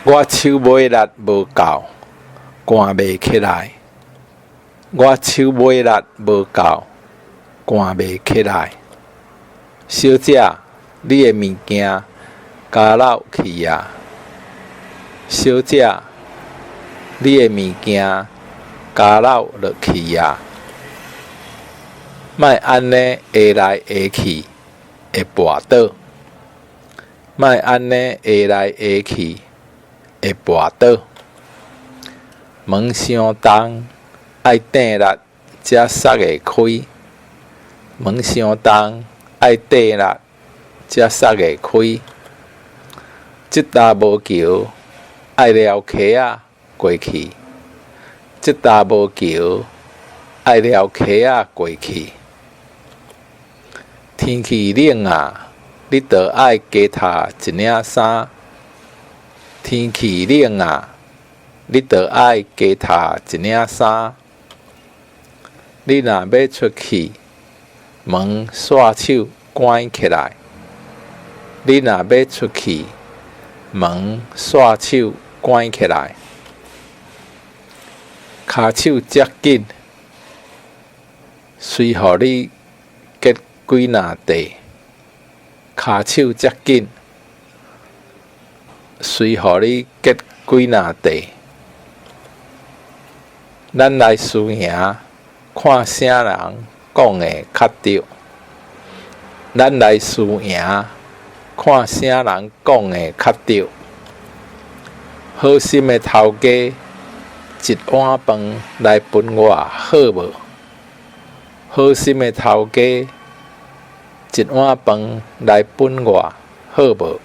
我手尾力無夠，捾袂起來。我手尾力無夠，捾袂起來。小姐，你的物件交落去矣。小姐，你的物件交落落去矣。莫按呢挨來挨去，會跋倒。莫按呢挨來挨去，會跋倒。門傷重，愛硩力才捒會開。門傷重，愛硩力才捒會開。這搭無橋，愛撩溪仔過去。這搭無橋，愛撩溪仔過去。天氣冷啊，你著愛加罩一領衫。天氣冷啊，你著愛加罩一領衫。你若欲出去，門紲手關起來。你若欲出去，門紲手關起來。跤手遮緊，隨予你結幾若塊。跤手遮緊，隨予你結幾若塊。咱來輸贏，看啥人講的較著。咱來輸贏，看啥人講的較著。好心的頭家，一碗飯來分我好無？好心的頭家，一碗飯來分我好無？